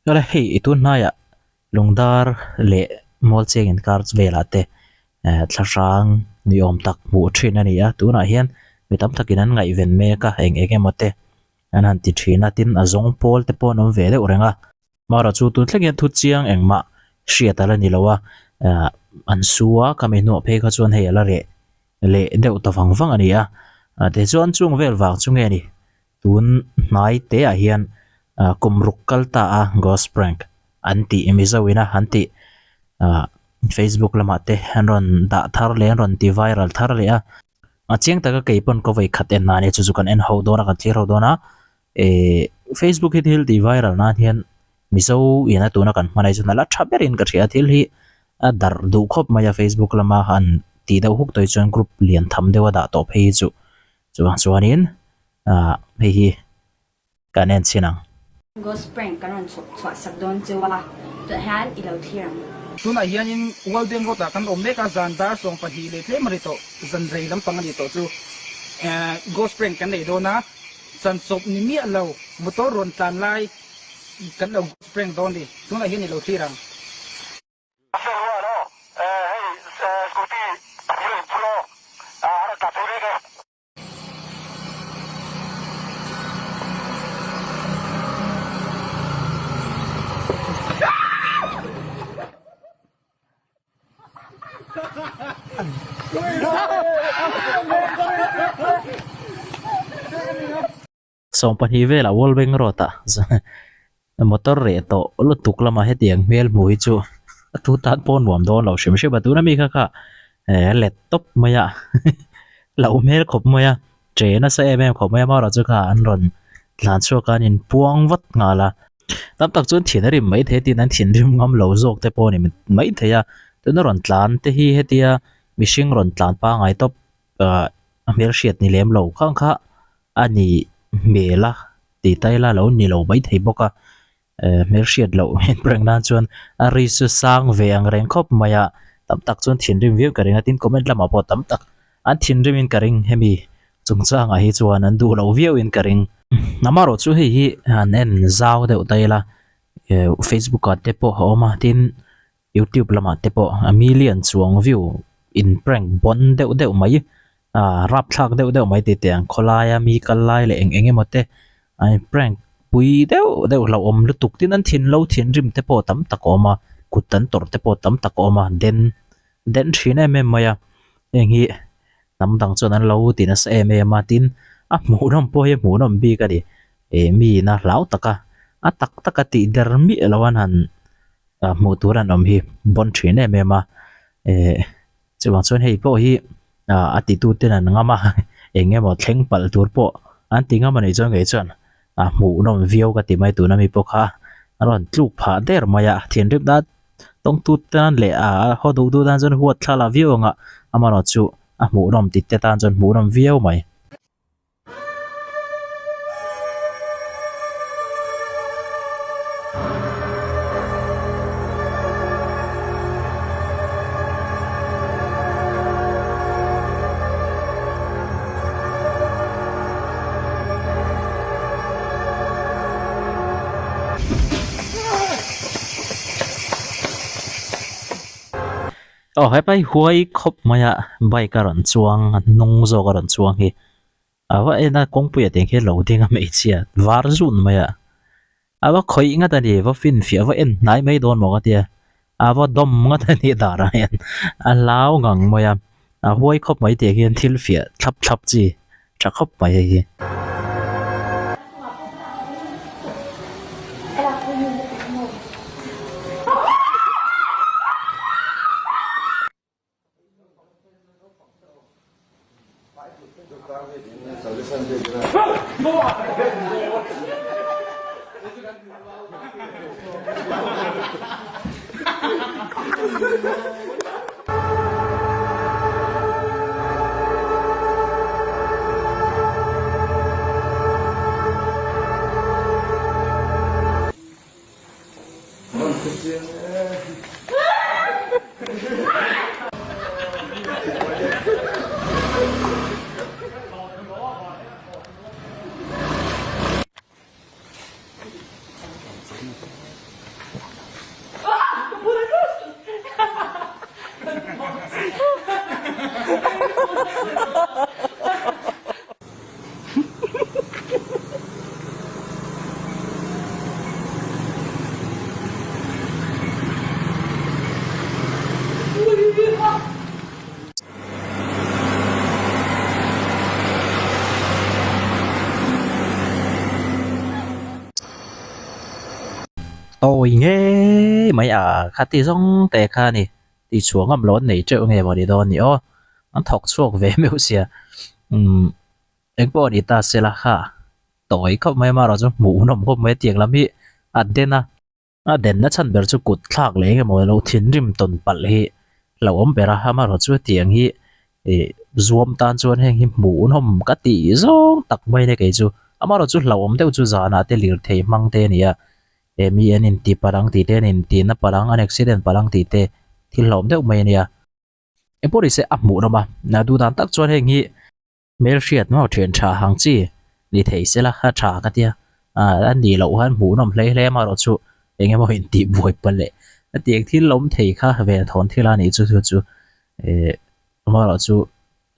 Chuan hei i tun hnaiah lungdar leh mual cheng inkar velah te eh thlahrang ni awm tak hmuh thin a ni a tunah hian mi tam takin an ngaihven mek a eng eng emaw te an han ti thin a tin a zawng pawl te pawh an awm ve deuh reng a marawh chu tun thleng hian thu chiang engmah hriat a la ni lo a ah an su a khami hnuah phei kha chuan hei a la reh leh deuh ta vang vang a ni a tichuan chung vel vang chu nge ni. Tun hnai te ah hian ah kum ruk kal ta a ghost prank an tih Mizo ina an tih ah Facebook lamah te an rawn dah thar leh an rawn ti viral thar leh a a chiang taka kei pawn ka vawi khat en nan e chu chu kan en ho dawn a kan thlir ho dawn a ehh Facebook hi thil ti viral nan hian Mizo ina tuna kan hman ai chuan a la tha berin ka hria thil hi a darh duh khawp mai a Facebook lama han tih deuh huk tawh hi chuan group lian tham deuh a dah tawh phei hi chu. Chuvang chuanin ah hei hi kan en chhin ang. Ghost prank kan rawn chhawp chhuah sak dawn cheu a, tunah hian i lo thlir ang. Tunah hianin Walden Road ah kan awm mek a, zan dar 12 leh tlem a ri tawh, zan rei lampang a ni tawh chu. Ghost prank kan nei dawn a, chan chawp ni miah lo motor rawn tlan lai kan lo ghost prank dawn a ni, tunah hian i lo thlir ang. 12 velah Wallbank Road ah motor reh tawh lutuk lamah hetiang hmel hmuh hi chu a tu tan pawh nuam dawn lo hrim hrim a tuna mi kha kha eh let tawp mai a lo hmel khawp mai a che nasa em em khawp mai a amaherawhchu kha an rawn tlan chhuak a an inpuang vat nghal a tam tak chuan thin a rim mai thei a tin an thinrim ngam lo zawk te pawh a ni maithei a tuna rawn tlan te hi hetia mihring rawn tlan pangai tawp ah a hmelhriat ni lem lo khang kha a ni hmel a tih ta ila lo ni lo maithei bawk a eh hmelhriat loh en reng nan chuan a ri chu sang ve ang reng khawp mai a tam tak chuan thinrim viau ka ring a tin comment lamah pawh tam tak an thinrim in ka ring hemi chungchang ah hi chuan an duh loh viau in ka ring amaherawh chu hei hi han en zau deuh ta ila eh facebook ah te pawh a awm a tin. Youtube lamah te pawh a million chuang view in prank bawn deuh deuh mai ah rapthlak deuh deuh mai tih teh ang khawlaia mi kal lai leh eng eng emaw te an in prank pui deuh deuh hlauhawm lutuk tin an thinlo thinrim te pawh tam tak a awm a kut an tawrh te pawh tam tak a awm a den den thin em em mai a heng hi hnam dang chuan an lo ti nasa em em a tin a hmuhnawm pawh hi a hmuhnawm bik a ni ih mi ina hlau taka a tak taka tih der miah lo an han. ah hmuh tur an awm hi bawn thin em em a eh chuvang chuan hei pawh hi ah a ti tu ten an ngam a eng emaw thleng palh tur pawh an ti ngam a nih chuan kei chuan a hmuh nawm viau ka ti mai tuna mi pawh kha a rawn tluk phah der mai a thinrim nan tawng tut tan leh ah haw duh duh tan chuan huat thla la viau ang a amaherawhchu a hmuh nawm ti te tan chuan hmuh nawm viau mai. Aw hepa hi huai khawp mai a bike a rawn chuang a hnung zawk a rawn chuang hi a va en a kawngpui ah tiang khian lo ding a hmeichhia var zun mai a a va khawih ngat a ni va finfiah va en hnai mai dawn maw ka tia a va dawm ngat a ni dar ah hian a hlau ngang mai a a huai khawp mai tiang hian thil fiah thlap thlap chi tha khawp mai hei hi. tawi ngei mai a khati zawng te kha a ni tihchhuah ngam loh an nei teuh nge maw ni dawn ni aw an thawk chhuak ve meuh sia umm eng pawh a ni ta se la kha tawi khawp mai amaherawh chu hmuh nawm khawp mai a tiang lam hi a den a. A denna chhan ber chu kut thlak leh engemaw lo thinrim tawn palh hi hlauhawm ber a, amaherawh chu hetiang hi ih zuam tan chuan heng hi hmuhnawm ka tih zawng tak mai a nia kei chu. Amaherawh chu hlauhawm deuh chu zanah te lirthei hmang te a ni a, he mi an inti palh ang tih te an inti na palh ang an accident palh ang tih te thil hlauhawm deuh mai a nia. Engpawh nise a hmuhnawm a, duh dan tak chuan heng hi. Hmelhriat maw thian tha hang chi ni thei se la a tha ka tia ah a nih loh khan hmuhnawm hlei hle amaherawh chu eng emaw intih buai palh leh hetiang thil awm thei kha ve thawn thil a nih chu chu chu eh amaherawh chu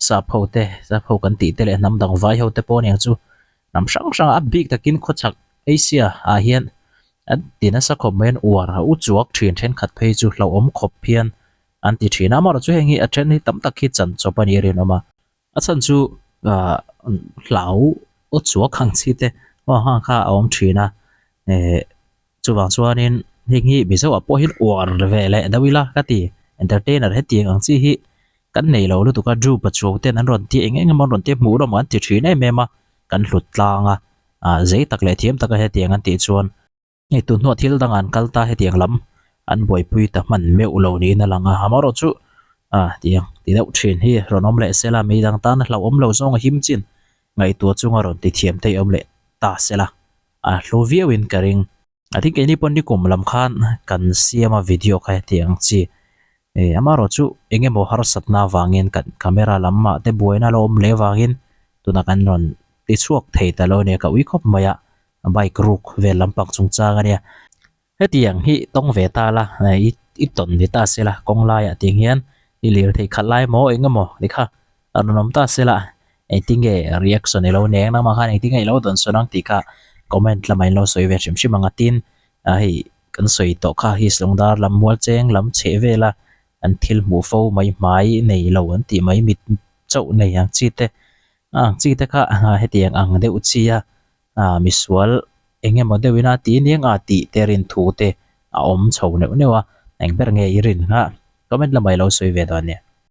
sap ho te sap ho kan tih te leh hnam dang vai ho te pawh aniang chu hnam hrang hrang a bik takin khawchhak Asia ah hian an ti nasa khawp mai an uar a u chuak thin thenkhat phei chu hlauhawm khawp hian an ti thin a amaherawh chu heng hi a then hi tam tak hi chan chawp a nih a rinawm a. A chhan chu ah hlau aw chuak ang chi te aw hang kha a awm thin a eh chuvang chuanin heng hi mizo ah pawh hian uar ve leh deuh ila ka ti entertainer hetiang ang chi hi kan nei lo lutuk a Drew Pachuau ten an rawn ti eng eng emaw an rawn ti a hmuh rawng an ti thin em em a kan hlut tlang a ah zei tak leh thiam taka hetiang an tih chuan. Hei tun hnuah thil dang an kal ta hetiang lam an buaipui ta hman meuh lo niin a lang a, amaherawh chu ah tiang ti deuh thin hi rawn awm leh sela mi dang tan a hlauhawm lo zawng a him chin ngaihtuah chunga rawn ti thiam te awm leh ta sela a hlu viau in ka ring. I think keini pawh nikum lam khan kan siam a video kha hetiang chi eh amaherawh chu eng emaw harsatna avangin kan camera lamah te buaina lo awm leh avangin tunah kan rawn ti chhuak thei ta lo a nia ka ui khawp mai a. Bike ruk vel lampang chungchang a nia. Hetiang hi tawng ve ta la, i i tawn ni ta se la, kawng laiah tiang hian i lirthei khalh lai maw eng emaw ti kha a rawn awm ta se la, engtin nge reaction i lo nei ang nangmah khan engtin nge i lo dawn sawn ang tih kha comment lamah in lo sawi ve hrim hrim ang a tin hei kan sawi tawh kha hi Slawngdar lam Mualcheng lam chheh vela an thil hmuh fo mai hmai nei lo an tih mai mit chauh nei ang chi te ang chi te kha hetiang ang deuh chi a ah misual eng emaw deuh ina tih aniang a tih te rin thu te a awm chho neuh neuh a, eng ber nge i rin kha comment lamah i lo sawi ve dawn nia.